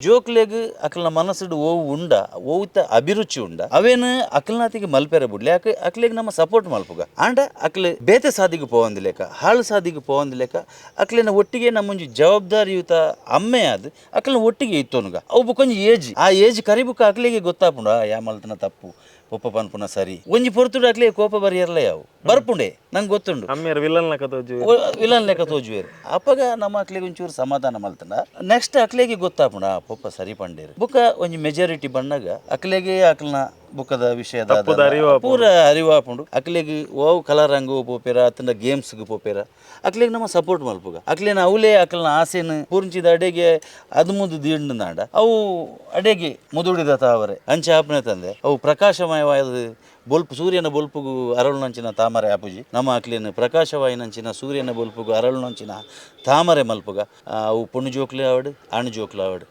ಜೋಕ್ಲೆಗ್ ಅಕ್ಲ್ನ ಮನಸ್ಸುಡು ಓವು ಉಂಡ, ಓವುತ ಅಭಿರುಚಿ ಉಂಡ, ಅವೇನು ಅಕ್ಲ್ನಾತಿಗೆ ಮಲ್ಪೆರೆ ಬುಡ್ಲೆ. ಅಕ್ ಅಕ್ಲೆಗ್ ನಮ್ಮ ಸಪೋರ್ಟ್ ಮಲ್ಪುಗ. ಆಂಡ ಅಕ್ಲೆ ಬೇತೆ ಸಾದಿಗೆ ಪೋವಂದಿಲೆಕ, ಹಾಳು ಸಾದಿಗೆ ಪೋವಂದಿಲೆಕ ಅಕ್ಲೆನ ಒಟ್ಟಿಗೆ ನಮ್ಮೊಂಜಿ ಜವಾಬ್ದಾರಿಯುತ ಅಮ್ಮೆ ಆದ್ ಅಕ್ಲೆನ ಒಟ್ಟಿಗೆ ಇತ್ತೊನುಗ. ಅವು ಬೊಕೊಂಜಿ ಏಜ್, ಆ ಏಜ್ ಕರಿಬುಕ್ಕ ಅಕ್ಲೆಗೆ ಗೊತ್ತಾಪುಂಡು, ಆ ಯಾ ಮಲ್ತನ ತಪ್ಪು, ಪೊಪ್ಪ ಪನ್ಪುನ ಸರಿ. ಒಂಜಿ ಪೊರ್ತುಡು ಅಕ್ಲೆಗ್ ಕೋಪ ಬರಿಯರ್ಲ ಯಾವು ಬರ್ಪುಂಡೆ, ನಂಗೆ ಗೊತ್ತುಂಡು. ಅಮ್ಮೆರ್ ವಿಲನ್ ಲೆಕ್ಕ ತೋಜುವೆರ್. ವಿಲನ್ ಲೆಕ್ಕ ತೋಜುವೆರ್. ಅಪಗ ನಮ್ಮ ಅಕ್ಲೆಗ್ ಒಂಚೂರು ಸಮಾಧಾನ ಮಲ್ತಂಡ ನೆಕ್ಸ್ಟ್ ಅಕ್ಲೆಗೆ ಗೊತ್ತಾಪುಂಡು, ಆ ಪೊಪ್ಪ ಸರಿ ಪಂಡೇರು. ಬೊಕ್ಕ ಒಂಜಿ ಮೆಜಾರಿಟಿ ಬಣ್ಣಗ ಅಕ್ಲೆಗೆ ಅಕ್ಲ್ನ ಬೊಕ್ಕದ ವಿಷಯದ ತಪ್ಪುದ ಅರಿವು ಆಪುಂಡು. ಪೂರ ಅರಿವಾಪುಂಡು ಅಕ್ಲೆಗ್. ಓವು ಕಲರಂಗ್ ಪೋಪೆರ ಅತ್ತಂಡ ಗೇಮ್ಸ್ಗ್ ಪೋಪೆರ, ಅಕ್ಲೆಗ್ ನಮ್ಮ ಸಪೋರ್ಟ್ ಮಲ್ಪುಗ. ಅಕ್ಲೆನ ಅವಲೇ ಅಕ್ಲೆನ ಆಸೆನ್ ಪೂರ್ಂಚಿದ ಅಡೆಗೆ ಅದು ಮುದ್ದು ದೀಂಡಾಂಡ ಅವು ಅಡೆಗೆ ಮುದುಡಿದ ತಾವರೆ ಅಂಚ ಆಪುನೆ ತಂದೆ ಅವು ಪ್ರಕಾಶಮಯವಾದ ಬೊಲ್ಪು, ಸೂರ್ಯನ ಬೊಲ್ಪುಗು ಅರಳುನಂಚಿನ ತಾಮರೆ ಆಪುಜಿ. ನಮ್ಮ ಅಕ್ಲೆನ ಪ್ರಕಾಶವಾಯಿನಂಚಿನ ಸೂರ್ಯನ ಬೊಲ್ಪುಗು ಅರಳುನಂಚಿನ ತಾಮರೆ ಮಲ್ಪುಗ. ಅವು ಪೊಣ್ಣು ಜೋಕ್ಲೆ ಆವಡ್, ಆಣು ಜೋಕ್ಲೆ ಆವಡ್.